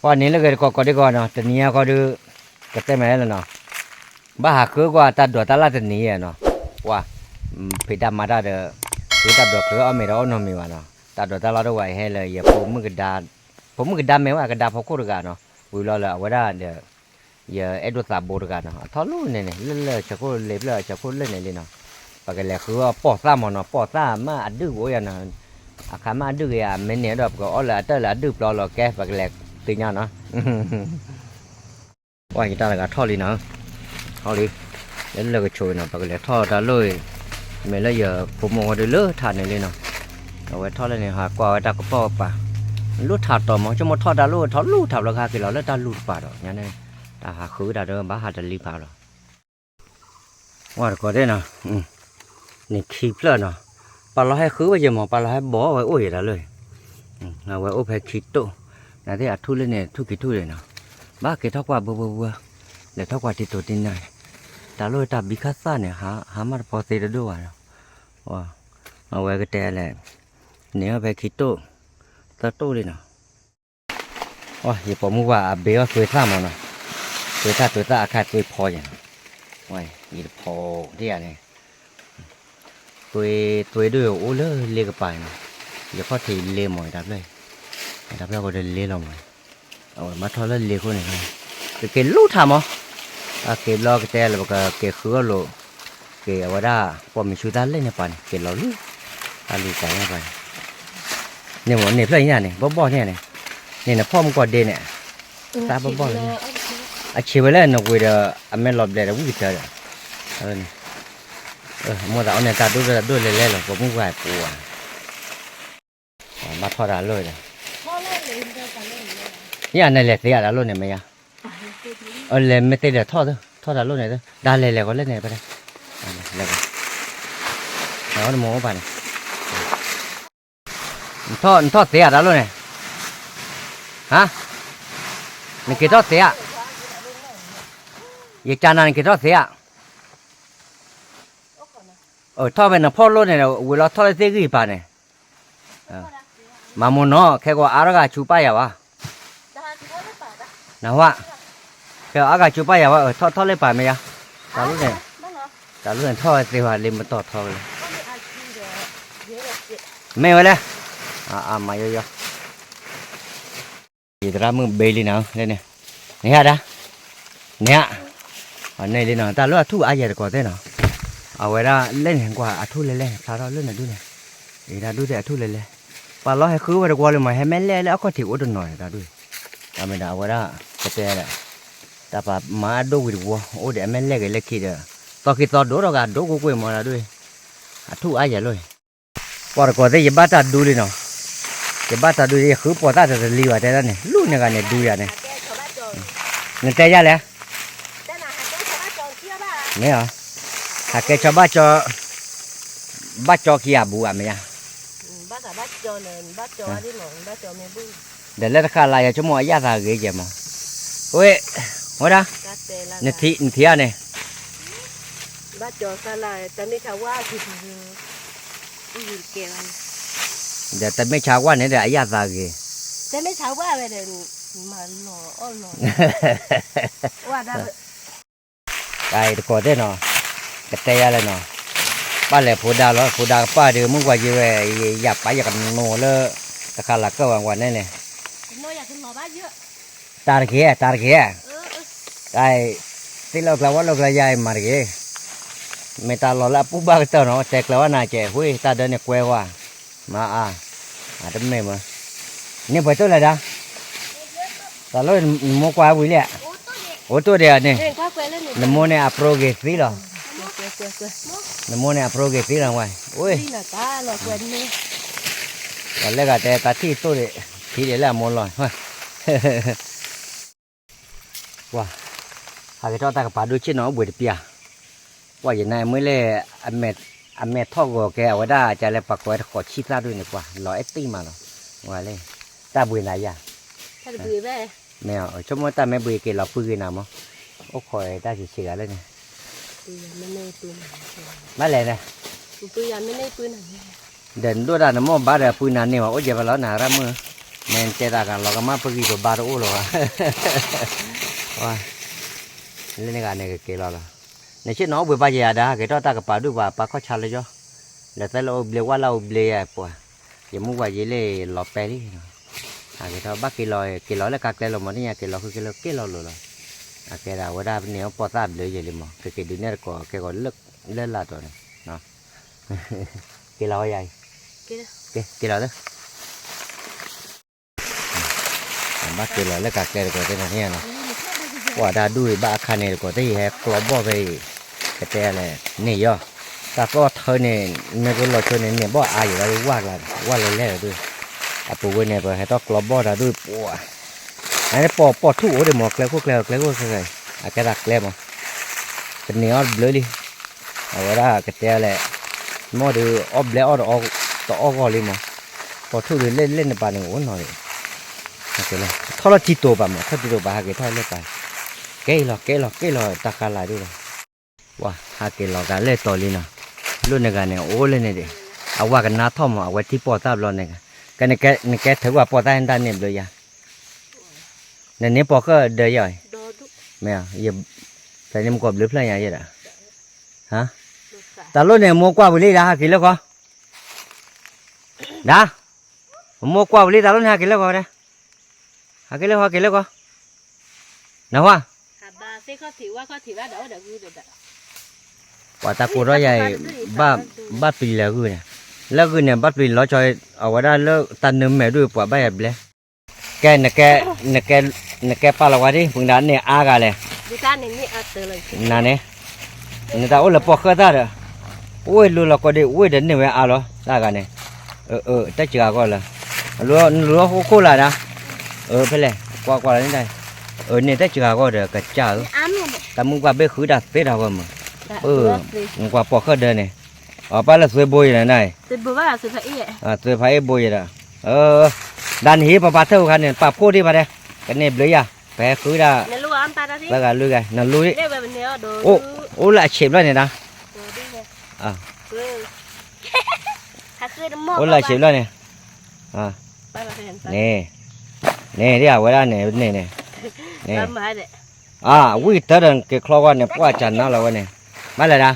ပှၤန့ၣ်လၢဂဲၤတကိးကိးဒံကီးနီၤ, တနံၤအံၤဃီဒီး ကတဲမ့ၢ်လဲၣ်နီၤ, ဘၣ်ဟးဃုကွၢ်တၢ်ဒိးတၢ်လၢ်တနံၤနီၤ, ပှၤ ဖံးတၢ်မၤတၢ်ဒီး ဃုတၢ်ဒိးချုးအီၣ်မ့ၤဒီးအီၣ်နီတမံၤဘၣ်နီၤ, တၢ်ဒိးတၢ်လၢ်တအိၣ်ဘၣ် ယဟဲလၢယ ဖိမုၣ်ကဒါမ့ၢ်ဝဲ ကဒါဖိခိၣ်တဂၤနီၤ, ဝံၤလီၤလၢအဝဲဒၣ်ဒီး ယအဲၣ်ဒိးသးဘိတဂၤနီၤ, အထီၣ်လၢန့ၣ်န့ၣ် လၢလၢဆဲးခိၣ်လ့ၤဖျၢၣ်ဆဲးခိၣ်လၢန့ၣ်လံနီၤ, ပကလဲၤဃုအီၣ်ပိာ်သၣ်မးနီၤ, ပိာ်သၣ်မ့ၢ်အဒုၣ်ကအိၣ်ယၤနီၤ, အခါမ့ၢ်အဒုၣ်ကယၤ မ့ၢ်န့ၣ်ဒီး ပကအီၣ်လၢအတၢၢ်လၢအဒုၣ်ပျီလီၤကဲ ပကလဲၤသ့ၣ်ညါနီၤ ပှၤယတၢ်တဂၤထီၣ်လံနီၤ, ထီၣ်လံ, လၢလၢကဆိးနီၤ ပကလဲၤထီၣ်တၢ်လိၣ်အံၤ, မ့ၢ်လၢယဖိမုၣ်ဝဲဒၣ်လၢထးန့ၣ်လံနီၤ, အဝဲထီၣ်လၢန့ၣ် ဟးကွၢ်ဝဲတၢ်ကပီၢ်ကပၤ, လူထးတီၤမး ဆိကမိၣ်ထီၣ်တၢ်လိၣ်ထီၣ်လူထးဘျီ ကဟဲက့ၤလီၤလၢတၢ်လူတပၤဒီး ညါန့ၣ်, တၢ်ဟးဃုတၢ်ဒီးဘၣ်ဟးတလံၤဖးလီၤ ဝဲတကိးသ့ၣ်နီၤ, န့ၣ်ခံဖျၢၣ်နီၤ, ပာ်လီၤဟဲဃုဝဲယဲၢ်မး ပာ်လီၤဟဲဘီဝဲအိၣ်ယဲၢ်တၢ်လၢ, အဝဲအိၣ်ဖဲခံတိၢ်, နသ့ၣ်အထူၣ်လၢန့ၣ် ထူၣ်က့ၤထူၣ်န့ၣ်နီၤ, ဘၣ်က့ၤထီၣ်ကွၢ်ဘှၢဘှၢဘှၢ, လဲၤထီၣ်ကွၢ်တံၤတိၤတံၤနၤ, တၢ်လီၢ်တၢ်ဘံခၣ်သၣ်န့ၣ် ဟးမၢ်တဖီသ့တဒိၣ်ဘၣ်နီၤ, အဝဲကတဲလဲၣ်, န့ၣ်အီၤဖဲခံတိၢ်, သၢတိၢ်လံနီၤ ယပိာ်မုၣ်ဝဲအဘ့အီၣ်သွ့သၣ်မးနီၤ, သွ့သၣ်သွ့သၣ်အခါသွ့ဖီယဲနီၤ, ယတဖီဒ်ယၤန့ၣ်, သွ့သွ့ဒိၣ်အိၣ်လၢလ့ကပၤနီၤ, ယခီၣ်ထံးလ့မး ယတၢ်ဖျၢၣ်, ယတၢ်ဖျၢၣ်ဃီဒီးလ့လီၤမး, အဝဲမၤထီၣ်လၢလ့ခိၣ်န့ၣ်, ကက့ၤလူထးမး, အက့ၤဘျီကတဲလၢပကက့ၤဃုအီၣ်လိာ် က့ၤအဝဲဒၣ် ပိာ်မုၣ်ဆူတၢ်လဲၣ်န့ၣ်ပၤန့ၣ် က့ၤလီၤလံ, တၢ်လူၤတၢ်ယါပၤန့ၣ်, န့ၣ်မ့ၢ်န့ၣ်ဖျၢၣ်ညါန့ၣ် ဘီၣ်ဘီၣ်န့ၣ်န့ၣ်, န့ၣ်နဖီၣ်မူကီၢ်ဒ့န့ၣ်, တၢ်ဘီၣ်ဘီၣ်လီၤ, အဆံးဝဲလၢနဝ့ၤဒီး အမဲာ်လီၤဘျဲးဒီးဝံၣ်ကတၢၢ်ဒီး, မိၢ်သးအီၣ်န့ၣ်တၢ်ဒိၣ်ဒိၣ်ဒိၣ်လဲၤလဲၤလီၤ ပိာ်မုၣ်ဝဲပူၤဧါ ဘၣ်ထီၣ်တၢ်လိၣ်ဒီး, ယၤန့ၣ်လဲၤသ့အတၢ်လိၣ်န့ၣ်မ့ၢ်ယါ, လဲၤမ့ၢ်သ့ဒီးထီၣ်သ့ ထီၣ်တၢ်လိၣ်န့ၣ်သ့ ဒါလဲၤလဲၤကီးလၢန့ၣ်ဖဲ, လဲၤ, နမ့ၢ်အိၣ်ပာ်န့ၣ်, နထီၣ်သ့အတၢ်လိၣ်န့ၣ်, ဟါ, နက့ၤထီၣ်သ့ဧါ, ယကနၤနက့ၤထီၣ်သ့ဧါ, ထီၣ်ဖဲနဖီၣ်လိၣ်န့ၣ် ဝံၤလီၤထီၣ်လၢသ့ၣ်ဂံၢ်ပၤန့ၣ် မၤမိၢ်နီၤ ခဲကိးအါထီၣ်ဂၤဆူပၢ်ယၤဝဲ, နဝဲ, ခဲအါဂၤဆူပၢ်ယၤဝဲ ထီၣ်ထီၣ်လၢပာ်မ့ၢ်ယါ, တၢ်လီၢ်န့ၣ်, တၢ်လီၢ်န့ၣ်ထီၣ်ဝဲသ့ဝဲလံမတီၤထီဝဲလံ, မ့ၢ်ဝဲလဲၣ်, မၤယီယီ ယသရၣ်မုၣ်ဘ့လံနီၤ လၢန့ၣ်, နဟဲဒၣ်, နဟဲ, န့ၣ်လံနီၤ တၢ်လီၢ်အထူၣ်အါယဲၢ်တကိးသ့ၣ်နီၤ, အဝဲဒၣ်လဲၣ်န့ၣ် ကွၢ်အထူၣ်လဲၤလဲၣ် ဖျါထီၣ်လၢနဒူၣ်န့ၣ်, အံၤတၢ်ဒူၣ်သ့ၣ်အထူၣ်လဲၤလဲၣ်, ပှၤလီၤဟဲဃုဝဲတကွီလံမး ဟဲမဲာ်လဲၣ်လၢအခီၣ်ထံးအိၣ်တနီၤတၢ်ဒူၣ်, အမ့ၢ်ဒၣ်အဝဲဒၣ်, ကတဲလဲၣ်, တၢ်ပာ်မၤအဒိၣ်ဝံၤတဝီ အိၣ်ဒီးအမဲာ်လဲၣ်ဂ့ၤလၢခံဒီး, သီခံသီဒိၣ်ထီၣ်ဂၤဒိၣ်ကွ့ၢ်ကွ့ၢ်မးတၢ်ဒူၣ်, အထူၣ်အါယဲၢ်လီၤ ပှၤတကိးသ့ၣ် ယဘၣ်တၢ်ဒူလံနီၤ, ယဘၣ်တၢ်ဒူလံ ယဃုပိာ်သၣ်တတလံဘၣ်တဲဒၣ်န့ၣ် လူၢ်န့ၢ်ဂၤန့ၣ်ဒူယၤန့ၣ်, နတဲယၤလဲၣ်, မ့ၢ်, ဟးကဲဆီဘၣ်ကၠီ, ဘၣ်ကၠီခံဂၤဘူးဧါမ့ၢ်ယါ, ဒီးလၢတခါလၢယဆိကမိၣ်အယၣ်သးဂ့ၤယဲၢ်မး, ဝဲ, ဝဲဒၣ်, နထံၣ်ဧါန့ၣ် ဒီးတမ့ၢ်ဆါဝၣ်န့ၣ်ဒီးအယၣ်သးဂ့ၤ, တၢ်အံၤတကိးသ့ၣ်နီၤ, ကတဲယၤလဲၣ်နီၤ, ပၢ်လဲၤဖိဒါလီၤ ဖိဒါကပၢ်ဒီး မုၢ်ဝၤယံၤဝဲ ယပာ်ယကနိးလၢ, တခါလၢကၢၢ်ဝဲဝဲန့ၣ်န့ၣ် တၢ်တက့ၢ် တၢ်တက့ၢ်, တၢ်, သ့ၣ်လီၤကျါဝၣ်လီၤကျါယၤအံၤမၤတက့ၢ်, မ့ၢ်တၢ်လီၤလၢအပူၤဘၣ်ကတၢၢ်နီၤ တဲကျၢၤဝဲနၤကဲး ဝ့ၢ် တၢ်ဒၢန့ၣ်ကွဲဝဲ, မၤအါ, အတမ့ၢ်မး, န့ၣ်ပှဲၤတိၢ်လဲၣ်ဒၣ်, တၢ်လီၢ်နမိၢ်ကွၢ်ဝံၤလံ, အိၣ်တိၢ်ဒံးန့ၣ်, နမိၢ်န့ၣ်အပြိဂ့ၤသ့လီၤ, နမိၢ်န့ၣ်အပြိဂ့ၤသ့လီၤဝဲ, အိၣ် ပှၤလၢဂၤတဲတၢ်ထံၣ်တိၢ်ဒံး, ထံၣ်ဒံးလၢအမိၢ်လီၤ ပှၤ, ဟးက့ၤထီၣ်တၢ်ကပၤဒိၣ်ဆ့ၣ်နီၤအိၣ်ဘှံးတပျၢ်, ပှၤယနၤမ့ၢ်လဲၣ်, အမဲာ်ထီၣ်ဂီၤကဲအဝဲဒၣ်ကလဲၤပှၤကိးဝဲတဃိးဆံသၣ်ဒိၣ်န့ၣ် ပှၤလီၤအဲၣ်တံၢ်မးလီၤ, ဝဲလဲၣ်, တၢ်ဘှံးနၤယၤ, မ့ၢ်ဆိကမိၣ်တၢ်မ့ၢ်ဘှံးက့ၤလီၤပုၢ်ဂ့ၤနၤမး, အိၣ်ခိးတၢ်ဆံးဆံးဂၤလၢန့ၣ်, ဘၣ်လဲၣ်န့ၣ် ဒီးနဒိၣ်တၢ်နမိၢ်ဘၣ်ဒီးပုၢ်နၤန့ၢ်ဝဲ အိၣ်ယဲၢ်ဖဲလီၤနၤရၣ်မုၣ်, မ့ၢ်တဲတၢ်ကလီၤကမၣ်ပဂံၢ်ပဘါတအိၣ်လၢၤဘၣ်, လၢန့ၣ်ဂၤန့ၣ်ကက့ၤလီၤလီၤ, နဆ့ၣ်နီၤအိၣ်ဘှံးပၢ်ယဲၢ်ယၤဒီး ဟးက့ၤထီၣ်တၢ်ကပၤဒူၣ်ပှၤပၢ်ခီၣ်ဆါလၢယီၤ, လဲၤသၢလၢအိၣ်ဘျ့ဝၣ်လၢအိၣ်ဘျ့ယဲၢ်ပှၤ, ယမုၢ်ပှၢ်ယဲၢ်လၢလီၤပဲာ်လံ, ဟးက့ၤထီၣ်ဘၣ်က့ၤလီၤ က့ၤလီၤလၢကါကျဲလီၤမး တညါက့ၤလီၤဃုက့ၤလီၤက့ၤလီၤလိၤလီၤ, အကဲဒၣ်ဝဲဒၣ်ပန့ၢ်အီၣ်ပိာ်သၣ်ဘျုးယဲၢ်လံမး ကက့ၤဒုးနဲၣ်တကိးကဲဂီၤလၢလၢလာ်တီၤန့ၣ်, က့ၤလီၤဝဲယၤအံၤ, က့ၤလီၤသၢ ဘၣ်က့ၤလီၤလၢကးကျဲတကိးသ့ၣ်နီၤန့ၣ်နီၤ, ပှၤတၢ်ဒူၣ်အံၤဘၣ်အခါန့ၣ်တကိးသ့ၣ်အံၤဟဲကျီဘီၣ်ဖဲအံၤ, ကတဲလဲၣ်, န့ၢ်ယီၤ, တၢ်သီၣ်ထၢန့ၣ်, မ့ၢ်ကလီၤဆိန့ၣ် န့ၢ်ဘီၣ်အါယံၤလီၤ ဝၣ်လီၤလဲၣ်လီၤဒုး, အပူၤဝဲန့ၣ် ပဟဲထီၣ်ကျီဘီၣ်တၢ်ဒူၣ်ပှၤ, အန့ၣ်ပိာ်ပိာ်ထူၣ်အိၣ်ဒံးမး ကျဲခိၣ်ကျဲ ကျဲခိၣ်ကျဲ, အကဲဒၣ်ကျဲမး, ပန့ၢ်အီၣ်တဘျုးလံ အဝဲဒၣ်ကတဲလဲၣ်, မ့ၢ်ဒုးအီၣ်ဘျဲအီၣ်တအီၣ်ဂီၢ်လံမး, ပိာ်ထူၣ်ဒုးလၢလၢန့ၣ်ပာ်န့ၣ်အိၣ်နီၤဒံး, ထီၣ်လီၤထံတိာ်ပာ်မး ထီၣ်ထံတိာ်ပာ် ဟးက့ၤထီၣ်လၢပာ်, ကဲအံၤလီၤ ကဲလီၤ ကဲလီၤ တၢ်ဃါလၢ်ဒုးလီၤ, ပှၤဟးက့ၤလီၤကးလၢတီၤလံနီၤ, လၢန့ၣ်ဂၤန့ၣ် အိၣ်လၢန့ၣ်ဒံး, အဝဲကနါထီၣ်မး အဝဲထံၣ်ပိာ်သၣ်ဘျီန့ၣ်, နကဲထုးကွၢ်ပိာ်သၣ်န့ၣ်တၢ်န့ၢ်ဘျုးယၤ နန့ၢ်ပိာ်ဃၢၣ်ဒၢယၤအံၤ, မ့ၢ်, ဖဲန့ၣ်မ့ၢ်ကွၢ်ဘျုးဖျၢၣ်ညါယဲဒၣ်, တၢ်လိၣ်န့ၣ် မိၢ်ကွၢ်ဝံၤလံဒၣ် ဟးက့ၤလၢဃီ, ဒၣ်, မိၢ်ကွၢ်ဝံၤလံ တၢ်လိၣ်န့ၣ် ဟးက့ၤလၢဃီဒၣ်, ဟးက့ၤလၢဃီ က့ၤလၢဃီ, နဟါ ပှၤတၢ်ကိးထီၣ်ယၤအံၤ, ဘၣ်ပျံၤလၢဂုၢ်န့ၣ်, လၢဂုၢ်န့ၣ် ဘၣ်ပျံၤလီၤဆီ, အဝဲဒၣ်လၢတၢ်နၢမဲာ်ဒိၣ်ပှၤဘၣ်ယၤဘျဲ, ကဲ, နကဲပာ်လီၤဝဲဒၣ် ပှၤဒၣ်န့ၣ်အါဂၤလဲၣ်, နန့ၣ်, နတၢ်အိၣ်လၢပိာ်ဃၢၣ်သၣ်ဒီး, အိၣ်လူလီၤကိးဒံး အိၣ်ဒီးန့ၢ်ဝဲအါလီၤ တၢ်ဂၤန့ၣ်, တၢ်စှၤဂီၢ်လၢ, နလူၤလီၤဟိခိၣ်လၢဒၣ်, ဖဲလဲၣ် ကွၢ်ကွၢ်လီၤန့ၣ်, န့ၣ်တၢ်စှၤဂီၢ်ဒီးကစၢ်ဧၢ, တၢ်မုၢ်ပှၢ်ဘ့ၣ်ဃုတၢ်သ့တၢ်ဂီၢ်မး, ကွၢ်ပိာ်ဃၢၣ်ဒၢန့ၣ်, အပၢ်လၢသွ့ဘိယဲၢ်နၤ, သွ့ဖးအ့ၣ်ဘိယဲၢ်ဒီး, ဒၣ်နဟံၣ်ပပာ်ထၢၣ်အခါန့ၣ် ပာ်ဖှိၣ်ဒံးဖးဒဲး, ကန့ၢ်ဘျုးယၤ, ပဟဲဃုဒၣ်, လၢဂၤလွံၢ်ဂၤ နလူၤဒံး, အိၣ်လၢအဆံးဘျီန့ၣ်ဒၣ်, အိၣ်လၢအဆံးဘျီန့ၣ်, န့ၣ်, န့ၣ်ဒ်အဝဲဒၣ်န့ၣ်, န့ၣ်, အဝံၣ်ကတၢၢ်ဒီးက့ၤချီဝဲန့ၣ် ပှၢ်ကနါလီၤဝဲန့ၣ်, ဘၣ်လဲၣ်ဒၣ်,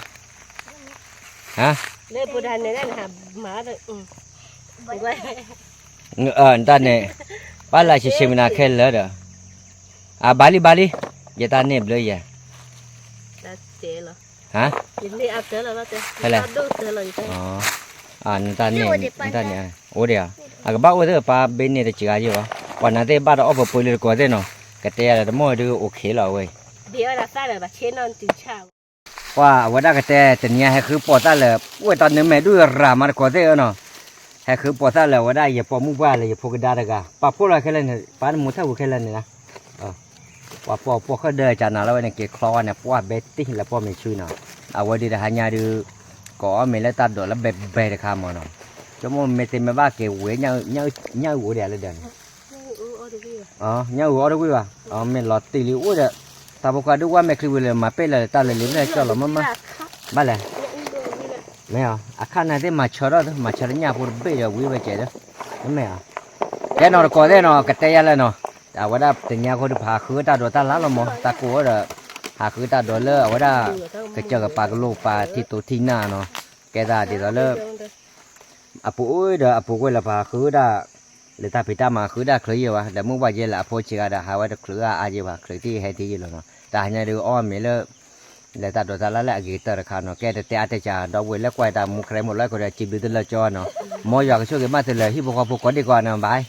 တၢ်န့ၣ်, ဘၣ်လၢဆံးဆံးမနၤခဲလၢာ်ဒီး, အဘၣ်လံဘၣ်လံ, ယတၢ်န့ၢ်ဘျုးယဲၢ်, ဟါ, ဖဲလဲၣ်, နတၢ်န့ၢ်, နတၢ်န့ၢ်, အိၣ်ဒံးဧါ, အကဘၣ်အိၣ်သ့ၣ်ပာ်ဘ့ၣ်န့ၢ်တစှၤယဲၢ်ဘၣ်, ပှၤနာ်သ့ၣ်ဘၣ်ဒီးအီၣ်ပပှ့ၤလၢတကိးသ့ၣ်နီၤ, ကတဲယၤဒီးတမီၢ်ဒုးအိၣ်ခ့လီၤအဝဲအံၤ ပှၤအဝဲဒၣ်ကတဲတနံၤဟဲဃုပိာ်သၣ်လၢ ဝဲတၢ်နၢမဲာ်ဒိၣ်ရၤမးတကိးသ့ၣ်ဧၢနီၤ, ဟဲဃုပိာ်သၣ်လၢအဝဲဒၣ်ယပိာ်မုၣ်ပှၢ်လၢယဖိကဒါတဂၤ ပာ်ဖှိၣ်လီၤခဲလၢာ်န့ၣ် ပာ်နမူထၢၣ်ဝံၤခဲလၢာ်န့ၣ်လီၤ, ပှၤပိာ်ပိာ်ဃၢၣ်ဒၢကနၤလီၤဝဲန့ၣ် က့ၤချီဝဲန့ၣ် ပှၢ်ဘဲတ့ၢ်လၢပိာ်မ့ၢ်ဆူနီၤ, အဝဲဒၣ်တဟါညါဒုး ကအီၣ်မ့ၤလၢတၢ်ဒိးလၢဘဲဘဲတခါမးနီၤ, ဆိကမိၣ်မ့ၢ်သ့မ့ၢ်ဘၣ်က့ၤဝဲ ညၣ်အုၣ်အိၣ်ဒံးလၢဒၢးန့ၣ် ညၣ်အုၣ်အိၣ်တဝံၣ်ဘၣ်, မ့ၢ်လီၤတံၢ်လံအိၣ်ဒီး, တၢ်ဖိခွါဒုးဝဲမဲာ်ချံဝံၤလၢမၤပဲၢ်လၢတၢ်လၢလံၤဖျၢၣ်ကၠီလီၤမးမး, ဘၣ်လဲၣ်, မ့ၢ်ဧါ, အခါနၤသ့ၣ်မၤဆၢထီၣ်သ့ မၤဆၢတညၣ်ဖိတဘ့ၣ်ဒီးဝံၤဝဲကဲးဒီး, မ့ၢ်ဧါ, ကဲနီၤတကိးသ့ၣ်နီၤ ကတဲယၤလၢနီၤ, အဝဲဒၣ်တနံၤအဃိဒုးပဟးဃုတၢ်ဒိးတၢ်လၢ်လီၤမး တၢ်ကိးဝဲဒီး, ဟးဃုတၢ်ဒိးလၢအဝဲဒၣ်, ကစၢၢ်ကပၤကလိကပၤထံတိၤထံနၢ်နီၤ, ကဲသးဒ်သိးလၢ အပူၤအိၣ်ဒီးအပူၤကွံာ်လၢပှၤဃုဒၣ်, လၢတၢ်ဖံးတၢ်မၤဃုဒၣ်ချုးယဲၢ်ဝဲ, ဒီးမုၢ်ဘၣ်ယဲလၢအဖိဆံးဂၤဒီး ဟးဝဲတချုးအါအါယဲၢ်ဘၣ် ချုးသံဟဲသံယဲၢ်လီၤနီၤ, တၢ်ဟါညါဒုးအီၣ်မ့ၤလၢ, လၢတၢ်ဒိးတၢ်လၢ်လၢအဂ့ၤကတၢၢ်တခါနီၤ ကဲတတဲအါတဲကၢ် ဒီပုၢ်ဝဲၢ်လၢကွၢ်တၢ်မူခရဲမုၢ်လီၤခိၣ်ဒီး စံးဘျုးသုလၢကၠီနီၤ, မ်ယွၤကဆိၣ်ဂ့ၤဘၣ်သုလၢဟံၣ်ဖိဃီဖိကိးဒံကိးဂၤနီၤ bye.